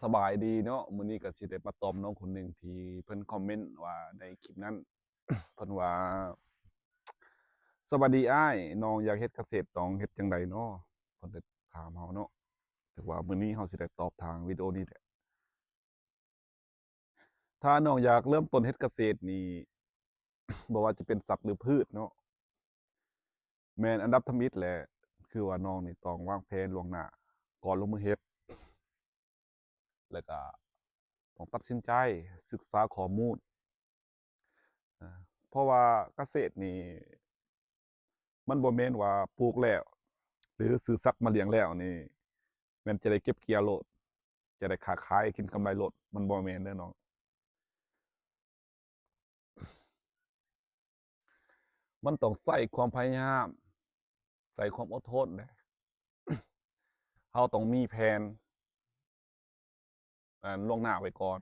ສະບາຍດີເນາະ, ມື້ນີ້ກໍຊິໄດ້ມາຕອບນ້ອງຄົນໜຶ່ງທີ່ເພິ່ນຄອມເມັນວ່າໃນຄລິບນັ້ນ ເພິ່ນວ່າ ສະບາຍດີອ້າຍ, ນ້ອງຢາກເຮັດກະເສດ ຕ້ອງເຮັດຈັ່ງໃດເນາະ? ເພິ່ນໄດ້ຖາມເຮົາເນາະ. ຖືວ່າມື້ນີ້ເຮົາຊິໄດ້ຕອບທາງວິດີໂອນີ້ແຫຼະ. ຖ້ານ້ອງຢາກເລີ່ມຕົ້ນເຮັດກະເສດນີ້ ບໍ່ວ່າຈະເປັນສັດ ຫຼື ພືດເນາະ, ແມ່ນອັນດັບທຳອິດແຫຼະ ຄືວ່ານ້ອງນີ້ຕ້ອງວາງແຜນລ່ວງໜ້າກ່ອນລົງມືເຮັດ ແລ້ວກະຕ້ອງຕັດສິນໃຈສຶກສາຂໍ້ມູນ ເພາະວ່າກະເສດນີ້ ມັນບໍ່ແມ່ນວ່າປູກແລ້ວ ຫຼື ຊື້ສັດມາລ້ຽງແລ້ວນີ້ ແມ່ນຈະໄດ້ເກັບກ່ຽວໂລດ, ຈະໄດ້ຄ້າຂາຍກິນກຳໄລໂລດ, ມັນບໍ່ແມ່ນເດີນ້ອງ. ມັນຕ້ອງໃຊ້ຄວາມພະຍາຍາມ, ໃຊ້ຄວາມອົດທົນເດ້. ເຮົາຕ້ອງມີແຜນ ອັນລ່ວງໜ້າໄວ້ກ່ອນ.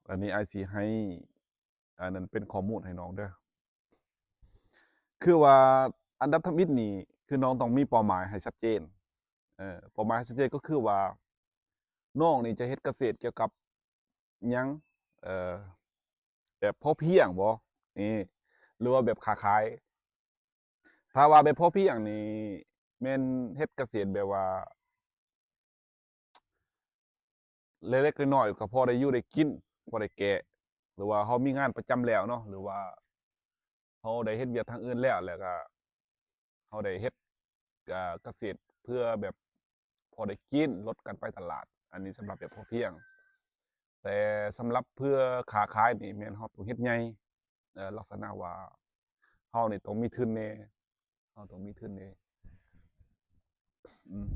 ອັນນີ້ອ້າຍຊິໃຫ້ ອັນນັ້ນເປັນຂໍ້ມູນໃຫ້ນ້ອງເດີ. ຄືວ່າອັນດັບທຳອິດນີ້ ຄືນ້ອງຕ້ອງມີເປົ້າໝາຍໃຫ້ຊັດເຈນ. ເອີ ເປົ້າໝາຍໃຫ້ຊັດເຈນກໍຄືວ່າ ນ້ອງນີ້ຈະເຮັດກະເສດກ່ຽວກັບຫຍັງ? ເອີ ແບບພໍພຽງບໍ? ນີ້ ຫຼືວ່າແບບຄ້າຂາຍ? ຖ້າວ່າແບບພໍພຽງນີ້ ແມ່ນເຮັດກະເສດແບບວ່າ ເລັກໆນ້ອຍໆ ກໍພໍໄດ້ຢູ່ໄດ້ກິນ, ພໍໄດ້ແກະ ຫຼືວ່າເຮົາມີງານປະຈຳແລ້ວເນາະ, ຫຼືວ່າເຮົາໄດ້ເຮັດວຽກທາງອື່ນແລ້ວ ແລ້ວກໍເຮົາໄດ້ເຮັດ ກະ ກະເສດເພື່ອແບບພໍໄດ້ກິນ, ລົດການໄປຕະຫຼາດ, ອັນນີ້ສຳລັບແບບພໍພຽງ. ແຕ່ສຳລັບເພື່ອຄ້າຂາຍນີ້ ແມ່ນເຮົາຕ້ອງເຮັດໃຫຍ່, ເອີ ລັກສະນະວ່າເຮົານີ້ຕ້ອງມີທຶນແດ່, ເຮົາຕ້ອງມີທຶນແດ່. ອືມ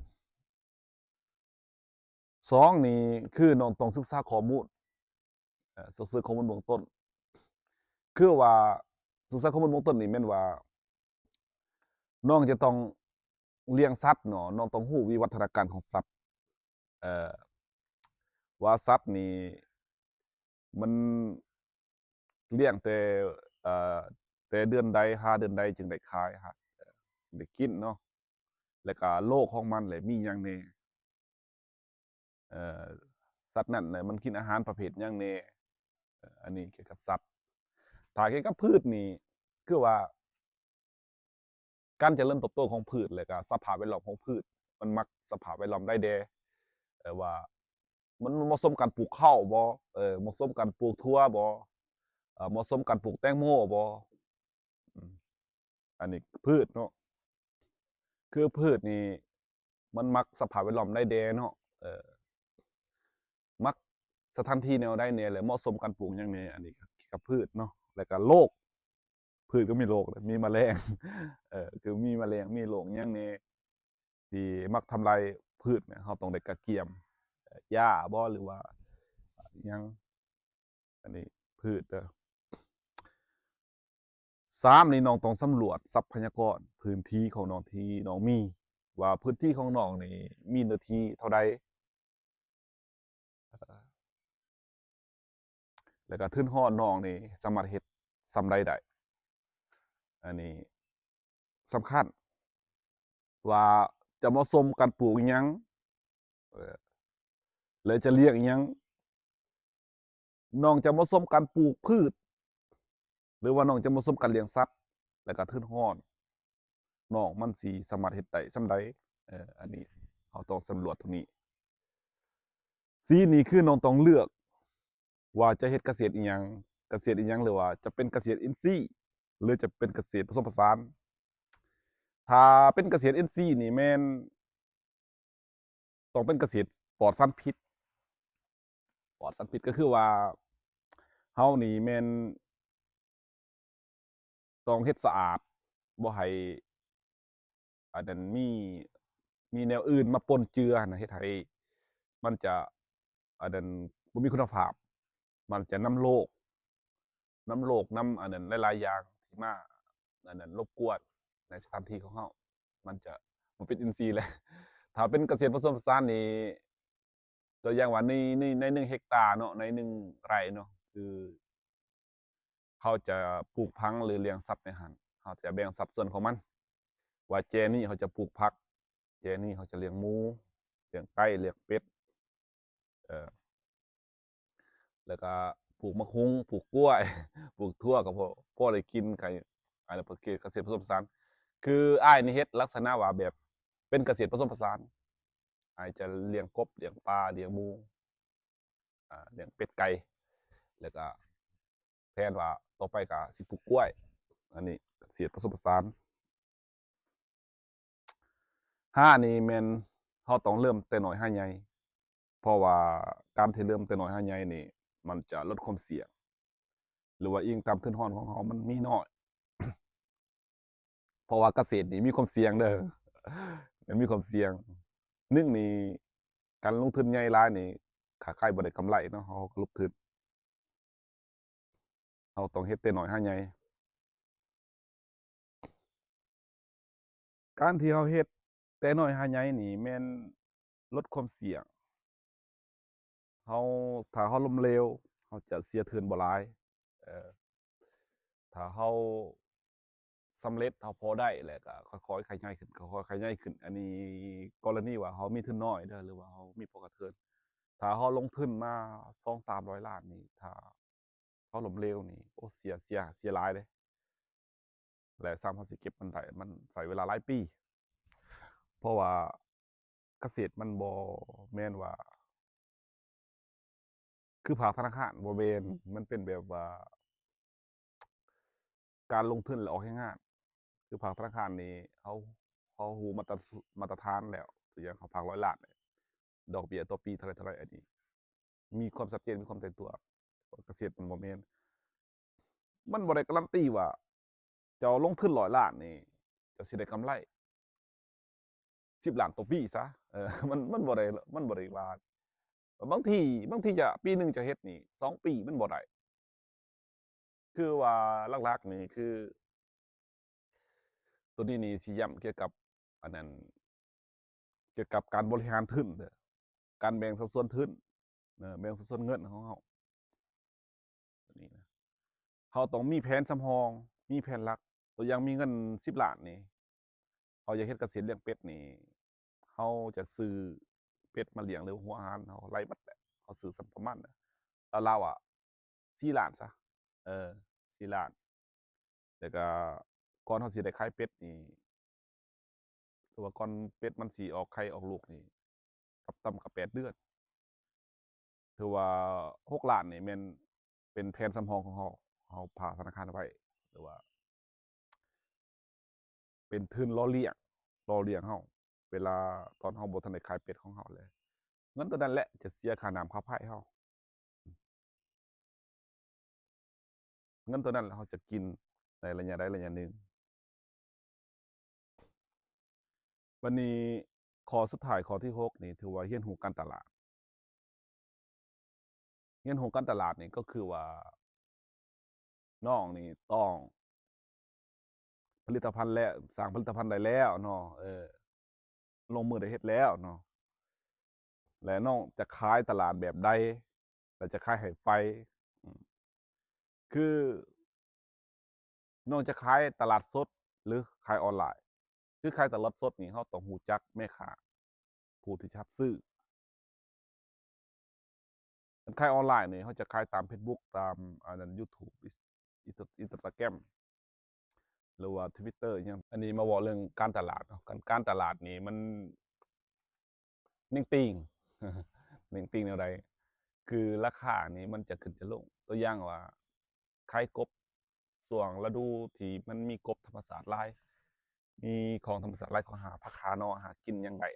ສອງນີ້ຄືນ້ອງຕ້ອງສຶກສາຂໍ້ມູນ, ເອີ ສຶກສາຂໍ້ມູນເບື້ອງຕົ້ນ. ຄືວ່າສຶກສາຂໍ້ມູນເບື້ອງຕົ້ນນີ້ແມ່ນວ່າ ນ້ອງຈະຕ້ອງລ້ຽງສັດເນາະ, ນ້ອງຕ້ອງຮູ້ວິວັດທະນາການຂອງສັດ, ເອີ ວ່າສັດນີ້ມັນລ້ຽງແຕ່ ເອີ ແຕ່ເດືອນໃດຫາເດືອນໃດຈຶ່ງໄດ້ຂາຍ ຫາ ເອີ ຈຶ່ງໄດ້ກິນເນາະ, ແລ້ວກະໂລກຂອງມັນແຫຼະ ມີຫຍັງແດ່. ເອີ ສັດນັ້ນນະ ມັນກິນອາຫານປະເພດຫຍັງແດ່? ເອີ ອັນນີ້ກ່ຽວກັບສັດ. ຖ້າກ່ຽວກັບພືດນີ້ ຄືວ່າ ການຈະເລີນເຕີບໂຕຂອງພືດ ແລະກະສະພາບແວດລ້ອມຂອງພືດ ມັນມັກສະພາບແວດລ້ອມໃດແດ່? ເອີ ວ່າມັນເໝາະສົມກັນປູກເຂົ້າບໍ? ເອີ ເໝາະສົມກັນປູກຖົ່ວບໍ? ເອີ ເໝາະສົມກັນປູກແຕງໂມບໍ? ອືມ ອັນນີ້ພືດເນາະ, ຄືພືດນີ້ມັນມັກສະພາບແວດລ້ອມໃດແດ່ເນາະ? ເອີ ມັກສະຖານທີ່ແນວໃດແດ່ ແລະເໝາະສົມກັນປູກຫຍັງແດ່? ອັນນີ້ກໍກັບພືດເນາະ. ແລ້ວກໍໂລກ, ພືດກໍມີໂລກ ມີມະແລງ, ເອີ ຄືມີມະແລງ ມີໂລກຫຍັງແດ່ທີ່ມັກທຳລາຍພືດ ເຮົາຕ້ອງໄດ້ກະກຽມ ເອີ ຢາບໍ ຫຼືວ່າຫຍັງ? ອັນນີ້ພືດເດີ. ສາມນີ້ ນ້ອງຕ້ອງສຳຫຼວດຊັບພະຍາກອນພື້ນທີ່ຂອງນ້ອງທີ່ນ້ອງມີ ວ່າພື້ນທີ່ຂອງນ້ອງນີ້ມີເນື້ອທີ່ເທົ່າໃດ ແລ້ວກໍທຶນຮອນນ້ອງນີ້ສາມາດເຮັດສ່ຳໃດໄດ້. ອັນນີ້ສຳຄັນ ວ່າຈະເໝາະສົມການປູກອີ່ຫຍັງ ເອີ ແລະຈະລ້ຽງອີ່ຫຍັງ? ນ້ອງຈະເໝາະສົມການປູກພືດ ຫຼືວ່ານ້ອງຈະເໝາະສົມການລ້ຽງສັດ ແລະກະທຶນຮອນນ້ອງມັນຊິສາມາດເຮັດໄດ້ສ່ຳໃດ? ເອີ ອັນນີ້ເຮົາຕ້ອງສຳຫຼວດຕົງນີ້. ສີ່ນີ້ຄືນ້ອງຕ້ອງເລືອກ ວ່າຈະເຮັດກະເສດອີ່ຫຍັງ, ກະເສດອີ່ຫຍັງ ຫຼືວ່າຈະເປັນກະເສດອິນຊີ ຫຼືຈະເປັນກະເສດປະສົມປະສານ. ຖ້າເປັນກະເສດອິນຊີນີ້ແມ່ນຕ້ອງເປັນກະເສດປອດສານພິດ. ປອດສານພິດກໍຄືວ່າເຮົານີ້ແມ່ນ ຕ້ອງເຮັດສະອາດ ບໍ່ໃຫ້ອັນນັ້ນມີ ມີແນວອື່ນມາປົນເຈືອຫັ້ນນະ ເຮັດໃຫ້ມັນຈະ ອັນນັ້ນ ບໍ່ມີຄຸນນະພາບ, ມັນຈະນຳໂລກ ນຳໂລກ ນຳອັນນັ້ນຫຼາຍໆຢ່າງທີ່ມາ ອັນນັ້ນ ລົບກວນໃນສະຖານທີ່ຂອງເຮົາ, ມັນຈະບໍ່ເປັນອິນຊີແລ້ວ. ຖ້າເປັນກະເສດປະສົມປະສານນີ້ ຕົວຢ່າງວ່າໃນ ໃນ ໃນໜຶ່ງເຮັກຕາເນາະ ໃນໜຶ່ງໄຮ່ເນາະ ຄືເຮົາຈະປູກຝັງ ຫຼືລ້ຽງສັດໃນຫັ້ນ ເຮົາຈະແບ່ງສັດສ່ວນຂອງມັນ ວ່າແຈນີ້ເຮົາຈະປູກຜັກ, ແຈນີ້ເຮົາຈະລ້ຽງໝູ, ແຈ ລ້ຽງໄກ່ ລ້ຽງເປັດ ເອີ ແລ້ວກໍປູກໝາກຫຸ່ງ ປູກກ້ວຍ ປູກຖົ່ວ ກໍພໍ ພໍໄດ້ກິນ ຂາຍ ອັນນັ້ນ ເພາະເຂດກະເສດປະສົມປະສານ. ຄືອ້າຍນີ້ເຮັດລັກສະນະວ່າແບບເປັນກະເສດປະສົມປະສານ. ອ້າຍຈະລ້ຽງກົບ ລ້ຽງປາ ລ້ຽງໝູ ອ່າ ລ້ຽງເປັດໄກ່ ແລ້ວກະແພນວ່າຕໍ່ໄປກະຊິປູກກ້ວຍ. ອັນນີ້ກະເສດປະສົມປະສານ. ຫ້ານີ້ແມ່ນເຮົາຕ້ອງເລີ່ມແຕ່ນ້ອຍຫາໃຫຍ່ ເພາະວ່າການທີ່ເລີ່ມແຕ່ນ້ອຍຫາໃຫຍ່ນີ້ ມັນຈະລົດຄວາມສ່ຽງ ຫຼືວ່າອີງຕາມທຶນຮອນຂອງເຮົາມັນມີນ້ອຍ. ເພາະວ່າກະເສດນີ້ມີຄວາມສ່ຽງເດີ ມັນມີຄວາມສ່ຽງ. ໜຶ່ງນີ້ ການລົງທຶນໃຫຍ່ຫຼາຍນີ້ ຄ້າຂາຍບໍ່ໄດ້ກຳໄລເນາະ ເຮົາກໍລົງທຶນ ເຮົາຕ້ອງເຮັດແຕ່ນ້ອຍຫາໃຫຍ່. ການທີ່ເຮົາເຮັດແຕ່ນ້ອຍຫາໃຫຍ່ນີ້ແມ່ນລົດຄວາມສ່ຽງ. ເຮົາ ຖ້າເຮົາລົ້ມເຫຼວ ເຮົາຈະເສຍທຶນບໍ່ຫຼາຍ. ເອີ ຖ້າເຮົາສຳເລັດ ເຮົາພໍໄດ້ ແລ້ວກໍຄ່ອຍໆຂະຫຍາຍຂຶ້ນ ຄ່ອຍໆຂະຫຍາຍຂຶ້ນ. ອັນນີ້ກໍລະນີວ່າເຮົາມີທຶນນ້ອຍເດີ ຫຼືວ່າເຮົາມີບໍ່ກະເທີນ. ຖ້າເຮົາລົງທຶນມາສອງສາມຮ້ອຍລ້ານນີ້ ຖ້າ ເຮົາລົ້ມເຫຼວນີ້ ໂອ້ ເສຍ ເສຍ ເສຍຫຼາຍເດ້ ແລະ ສ່ຳເຮົາຊິເກັບມັນໄດ້ ມັນໃຊ້ເວລາຫຼາຍປີ ເພາະວ່າກະເສດມັນບໍ່ແມ່ນວ່າ ຄືພາກທະນາຄານ ບໍ່ແມ່ນ ມັນເປັນແບບວ່າ ການລົງທຶນແລ້ວອອກແຮງງານ. ຄືພາກທະນາຄານນີ້ ເຮົາ ເຮົາຮູ້ມາດຕະ ມາດຕະຖານແລ້ວ ຕົວຢ່າງເຮົາຝາກຮ້ອຍລ້ານ ດອກເບ້ຍຕໍ່ປີເທົ່າໃດເທົ່າໃດ ອັນນີ້ມີຄວາມຊັດເຈນ ມີຄວາມຕາຍຕົວ. ກະເສດມັນບໍ່ແມ່ນ ມັນບໍ່ໄດ້ກາຣັນຕີວ່າເຈົ້າລົງທຶນຮ້ອຍລ້ານນີ້ ເຈົ້າຊິໄດ້ກຳໄລສິບລ້ານຕໍ່ປີຊະ. ເອີ ມັນ ມັນບໍ່ໄດ້ ມັນບໍ່ໄດ້ວ່າ ບາງທີ ບາງທີຈະ ປີໜຶ່ງຈະເຮັດນີ້ ສອງປີມັນບໍ່ໄດ້. ຄືວ່າຫຼັກໆນີ້ຄື ໂຕນີ້ນີ້ຊິຢ້ຳກ່ຽວກັບອັນນັ້ນ ກ່ຽວກັບການບໍລິຫານທຶນເດີ ການແບ່ງສັດສ່ວນທຶນ ເອີ ແບ່ງສັດສ່ວນເງິນຂອງເຮົາ ນີ້ນະ ເຮົາຕ້ອງມີແຜນສຳຮອງ ມີແຜນຫຼັກ. ຕົວຢ່າງມີເງິນສິບລ້ານນີ້ ເຮົາຢາກເຮັດກະເສດລ້ຽງເປັດນີ້ ເຮົາຈະຊື້ເປັດມາລ້ຽງ ຫຼືຫົວອາຫານເຮົາໄລ່ໝົດແຫຼະ ເຮົາຊື້ສ່ຳປະມານ ລາວໆວ່າສີ່ລ້ານຊະ ເອີ ສີ່ລ້ານ. ແລ້ວກະກ່ອນເຮົາຊິໄດ້ຂາຍເປັດນີ້ ຫຼືວ່າກ່ອນເປັດມັນຊິອອກໄຂ່ອອກລູກນີ້ ກັບຕ່ຳກະແປດເດືອນ. ຖືວ່າຫົກລ້ານນີ້ແມ່ນເປັນແຜນສຳຮອງຂອງເຮົາ ເຮົາຝາກທະນາຄານໄວ້ ຫຼືວ່າເປັນທຶນຫຼໍ່ລ້ຽງ ຫຼໍ່ລ້ຽງເຮົາ ເວລາຕອນເຮົາບໍ່ທັນໄດ້ຂາຍເປັດຂອງເຮົາແລ້ວ ເງິນໂຕນັ້ນແຫຼະຈະເສຍຄ່ານ້ຳຄ່າໄຟເຮົາ. ເງິນໂຕນັ້ນແຫຼະເຮົາຈະກິນໃນໄລຍະໃດໄລຍະໜຶ່ງ. ບັດນີ້ຂໍ້ສຸດທ້າຍ ຂໍ້ທີຫົກນີ້ ຖືວ່າຮຽນຮູ້ການຕະຫຼາດ. ຮຽນຮູ້ການຕະຫຼາດນີ້ກໍຄືວ່າ ນ້ອງນີ້ຕ້ອງ ຜະລິດຕະພັນແລ້ວ ສ້າງຜະລິດຕະພັນໄດ້ແລ້ວເນາະ ເອີ ລົງມືໄດ້ເຮັດແລ້ວເນາະ ແລະ ນ້ອງຈະຂາຍຕະຫຼາດແບບໃດ ແລະ ຈະຂາຍໃຫ້ໃຜ? ອືມ ຄືນ້ອງຈະຂາຍຕະຫຼາດສົດ ຫຼື ຂາຍອອນລາຍ? ຄືຂາຍຕະຫຼາດສົດນີ້ ເຮົາຕ້ອງຮູ້ຈັກແມ່ຄ້າ ຜູ້ທີ່ຈະຮັບຊື້. ຄັນຂາຍອອນລາຍນີ້ ເຮົາຈະຂາຍຕາມເຟສບຸກ ຕາມອັນນັ້ນ ຢູທູບ ອິນສະຕາແກຣມ ຫຼືວ່າທະວິດເຕີ ອີ່ຫຍັງ. ອັນນີ້ມາເວົ້າເລື່ອງການຕະຫຼາດເນາະ ການ ການຕະຫຼາດນີ້ມັນເໜັງຕີງ ເໜັງຕີງແນວໃດ? ຄືລາຄານີ້ມັນຈະຂຶ້ນຈະລົງ ຕົວຢ່າງວ່າ ຂາຍກົບ ຊ່ວງລະດູທີ່ມັນມີກົບທຳມະຊາດຫຼາຍ ມີຂອງທຳມະຊາດຫຼາຍ ເຂົາຫາຜັກຫາໜໍ່ ຫາກິນຫຍັງໄດ້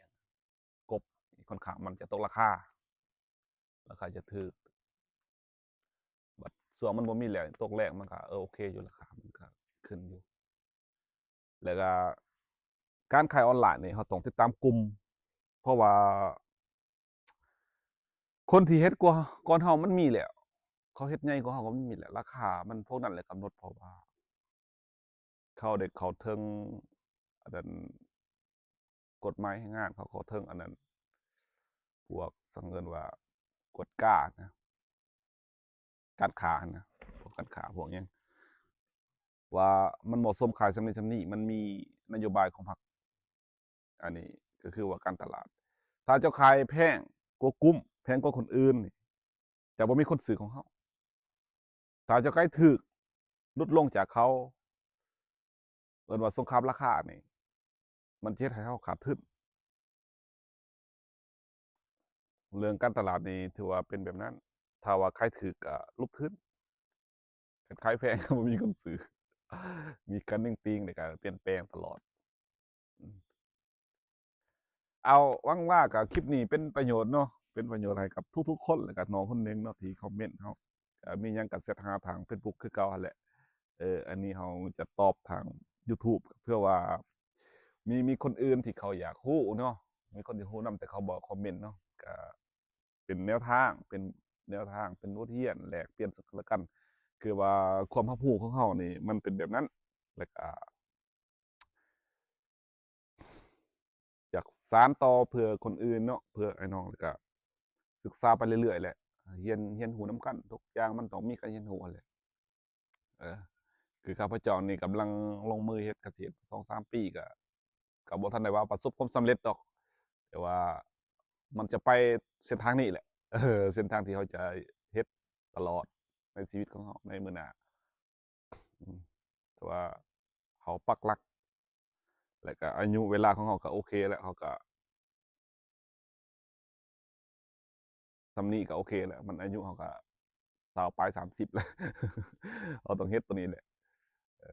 ກົບຂ້ອນຂ້າງມັນຈະຕົກລາຄາ ລາຄາຈະຖືກ. ບັດຊ່ວງມັນບໍ່ມີແລ້ວ ຕົກແລ້ງ ມັນກະ ເອີ ໂອເຄຢູ່ ລາຄາມັນກະຂຶ້ນຢູ່. ແລ້ວກະການຂາຍອອນລາຍນີ້ ເຮົາຕ້ອງຕິດຕາມກຸ່ມ ເພາະວ່າຄົນທີ່ເຮັດກວ່າ ກ່ອນເຮົາມັນມີແລ້ວ ເຂົາເຮັດໃຫຍ່ກວ່າເຮົາກໍມັນມີແລ້ວ ລາຄາມັນພວກນັ້ນແຫຼະກຳນົດ ເພາະວ່າ ເຂົາໄດ້ເຂົ້າເຖິງອັນນັ້ນ ກົດໝາຍແຮງງານ ເຂົາເຂົ້າເຖິງອັນນັ້ນ ພວກສັງເອີ້ນວ່າກວດການະ ການຄ້າຫັ້ນນະ ພວກການຄ້າພວກຫຍັງ ວ່າມັນເໝາະສົມຂາຍສ່ຳນີ້ສ່ຳນີ້ ມັນມີນະໂຍບາຍຂອງພັກ. ອັນນີ້ກໍຄືວ່າການຕະຫຼາດ ຖ້າເຈົ້າຂາຍແພງກວ່າກຸ່ມ ແພງກວ່າຄົນອື່ນນີ້ ຈະບໍ່ມີຄົນຊື້ຂອງເຮົາ. ຖ້າເຈົ້າຂາຍຖືກ ຫຼຸດລົງຈາກເຂົາ ເອີ້ນວ່າສົງຄາມລາຄານີ້ ມັນຈະເຮັດໃຫ້ເຮົາຂາດທຶນ. ເລື່ອງການຕະຫຼາດນີ້ຖືວ່າເປັນແບບນັ້ນ. ຖ້າວ່າຂາຍຖືກກະຫຼຸບທຶນ, ຄັນຂາຍແພງກະບໍ່ມີຄົນຊື້. ມີການເໜັງຕີງ ແລ້ວກະປ່ຽນແປງຕະຫຼອດ. ເອົາ ຫວັງວ່າກະຄລິບນີ້ເປັນປະໂຫຍດເນາະ, ເປັນປະໂຫຍດໃຫ້ກັບທຸກໆຄົນ ແລ້ວກະນ້ອງຄົນໜຶ່ງເນາະທີ່ຄອມເມັນເຮົາ. ກະມີຫຍັງກະແຊັດຫາທາງເຟສບຸກຄືເກົ່າຫັ້ນແຫຼະ. ເອີ ອັນນີ້ເຮົາຈະຕອບທາງຢູທູບ ເພື່ອວ່າມີ ມີຄົນອື່ນທີ່ເຂົາຢາກຮູ້ເນາະ, ມີຄົນທີ່ຮູ້ນຳ ແຕ່ເຂົາບໍ່ຄອມເມັນເນາະ. ກະເປັນແນວທາງ ເປັນແນວທາງ ເປັນບົດຮຽນແລກປ່ຽນເຊິ່ງກັນແລະກັນ. ຄືວ່າຄວາມຮັບຮູ້ຂອງເຮົານີ້ມັນເປັນແບບນັ້ນ ແລ້ວກະ ຢາກສານຕໍ່ເພື່ອຄົນອື່ນເນາະ, ເພື່ອອ້າຍນ້ອງ ແລ້ວກະສຶກສາໄປເລື້ອຍໆແຫຼະ, ຮຽນ ຮຽນຮູ້ນຳກັນ. ທຸກຢ່າງມັນຕ້ອງມີການຮຽນຮູ້ຫັ້ນແຫຼະ. ເອີ ຄືຂ້າພະເຈົ້ານີ້ກຳລັງລົງມືເຮັດກະເສດສອງສາມປີ ກະ ກະບໍ່ທັນໄດ້ວ່າປະສົບຄວາມສຳເລັດດອກ, ແຕ່ວ່າມັນຈະໄປເສັ້ນທາງນີ້ແຫຼະ. ເອີ ເສັ້ນທາງທີ່ເຮົາຈະເຮັດຕະຫຼອດໃນຊີວິດຂອງເຮົາໃນມື້ໜ້າ. ອືມ ແຕ່ວ່າເຮົາປັກຫຼັກ ແລ້ວກະອາຍຸເວລາຂອງເຮົາກະໂອເຄແລ້ວ, ເຮົາກະ ສ່ຳນີ້ກະໂອເຄແລ້ວ. ມັນອາຍຸເຮົາກະຊາວປາຍ ສາມສິບແລ້ວ, ເຮົາຕ້ອງເຮັດໂຕນີ້ແຫຼະ. ເອີ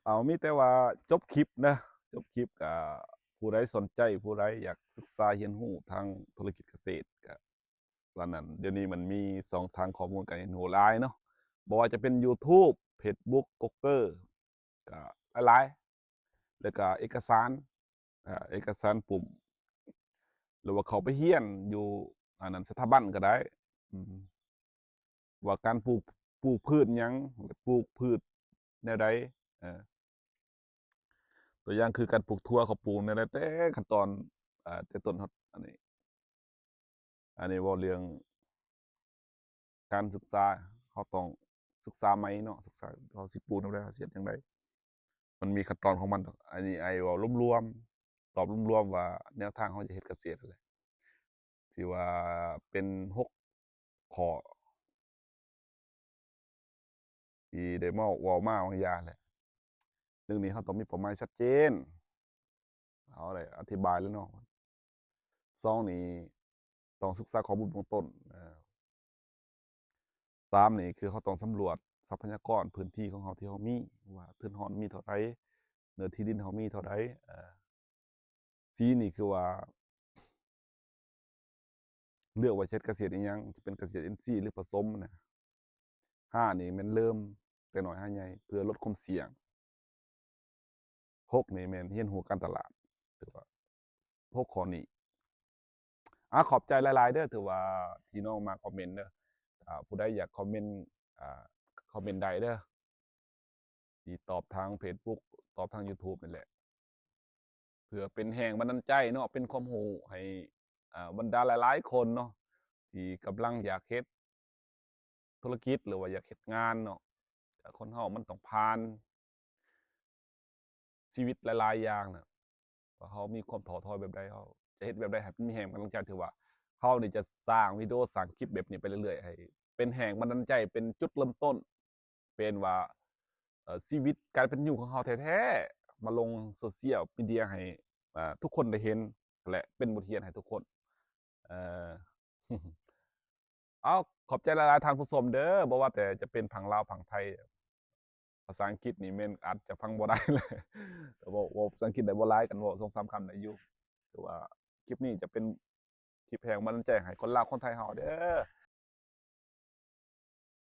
ເອົາ ມີແຕ່ວ່າຈົບຄລິບນະ, ຈົບຄລິບກະ ຜູ້ໃດສົນໃຈ ຜູ້ໃດຢາກສຶກສາຮຽນຮູ້ທາງທຸລະກິດກະເສດ ກະ ອັນນັ້ນ ດຽວນີ້ມັນມີຊ່ອງທາງຂໍ້ມູນການຮຽນຮູ້ຫຼາຍເນາະ, ບໍ່ວ່າຈະເປັນຢູທູບ ເຟສບຸກ ກອກເກີ ກະຫຼາຍໆ ແລ້ວກະເອກະສານ ອາ ເອກະສານປຸ່ມ ຫຼືວ່າເຂົ້າໄປຮຽນຢູ່ ອັນນັ້ນ ສະຖາບັນກະໄດ້. ອືມ ວ່າການປູກ ປູກພືດຫຍັງ ປູກພືດແນວໃດ. ເອີ ຕົວຢ່າງຄືການປູກຖົ່ວ ເຂົາປູກແນວໃດ ແຕ່ຂັ້ນຕອນ ເອີ ແຕ່ຕົ້ນຮອດອັນນີ້. ອັນນີ້ເວົ້າເລື່ອງການສຶກສາ, ເຮົາຕ້ອງສຶກສາໃໝ່ເນາະ, ສຶກສາເຮົາຊິປູກແນວໃດ ເຮົາຊິເຮັດຈັ່ງໃດ, ມັນມີຂັ້ນຕອນຂອງມັນ. ອັນນີ້ອ້າຍເວົ້າລວມໆ ຕອບລວມໆວ່າແນວທາງເຮົາຈະເຮັດກະເສດຫັ້ນແຫຼະ ທີ່ວ່າເປັນຫົກຂໍ້ ທີ່ໄດ້ເວົ້າ ເວົ້າມາບາງຢ່າງແຫຼະ. ໜຶ່ງນີ້ ເຮົາຕ້ອງມີເປົ້າໝາຍຊັດເຈນ, ເຮົາໄດ້ອະທິບາຍແລ້ວເນາະ. ສອງນີ້ ຕ້ອງສຶກສາຂໍ້ມູນເບື້ອງຕົ້ນ. ເອີ ສາມນີ້ ຄືເຮົາຕ້ອງສຳຫຼວດຊັບພະຍາກອນພື້ນທີ່ຂອງເຮົາທີ່ເຮົາມີ ວ່າທຶນຮອນມີເທົ່າໃດ, ເນື້ອທີ່ດິນເຮົາມີເທົ່າໃດ. ເອີ ສີ່ນີ້ ຄືວ່າ ເລືອກວ່າຈະເຮັດກະເສດອີ່ຫຍັງ, ຈະເປັນກະເສດອິນຊີ ຫຼື ປະສົມນະ. ຫ້ານີ້ແມ່ນເລີ່ມແຕ່ນ້ອຍຫາໃຫຍ່ ເພື່ອລົດຄວາມສ່ຽງ. ຫົກນີ້ແມ່ນຮຽນຮູ້ການຕະຫຼາດ. ຖືວ່າຫົກຂໍ້ນີ້. ອາ ຂອບໃຈຫຼາຍໆເດີ ຖືວ່າທີ່ນ້ອງມາຄອມເມັນເດີ. ອາ ຜູ້ໃດຢາກຄອມເມັນ ອາ ຄອມເມັນໄດ້ເດີ. ທີ່ຕອບທາງເຟສບຸກ ຕອບທາງຢູທູບນີ້ແຫຼະ ເພື່ອເປັນແຮງບັນດານໃຈເນາະ, ເປັນຄວາມຮູ້ໃຫ້ ອາ ບັນດາຫຼາຍໆຄົນເນາະ ທີ່ກຳລັງຢາກເຮັດທຸລະກິດ ຫຼືວ່າຢາກເຮັດງານເນາະ. ກະຄົນເຮົາມັນຕ້ອງຜ່ານຊີວິດຫຼາຍໆຢ່າງນະ, ວ່າເຮົາມີຄວາມທໍ້ຖອຍແບບໃດ, ເຮົາຈະເຮັດແບບໃດໃຫ້ມັນມີແຮງບັນດານໃຈ. ຖືວ່າເຮົານີ້ຈະສ້າງວິດີໂອ ສ້າງຄລິບແບບນີ້ໄປເລື້ອຍໆ ໃຫ້ເປັນແຮງບັນດານໃຈ, ເປັນຈຸດເລີ່ມຕົ້ນ ເປັນວ່າ ເອີ ຊີວິດການເປັນຢູ່ຂອງເຮົາແທ້ໆ ມາລົງໂຊຊຽວມີເດຍໃຫ້ ອາ ທຸກຄົນໄດ້ເຫັນ ແລະ ເປັນບົດຮຽນໃຫ້ທຸກຄົນ. ເອີ ເອົາ ຂອບໃຈຫຼາຍໆທ່ານຜູ້ຊົມເດີ, ບໍ່ວ່າແຕ່ຈະເປັນຝັ່ງລາວ ຝັ່ງໄທ, ພາສາອັງກິດນີ້ແມ່ນອາດຈະຟັງບໍ່ໄດ້ເລີຍ, ເວົ້າ ເວົ້າພາສາອັງກິດໄດ້ບໍ່ຫຼາຍ, ກັນເວົ້າສອງສາມຄຳໄດ້ຢູ່. ຖືວ່າຄລິບນີ້ຈະເປັນຄລິບແຮງບັນດານໃຈໃຫ້ຄົນລາວຄົນໄທເຮົາເດີ.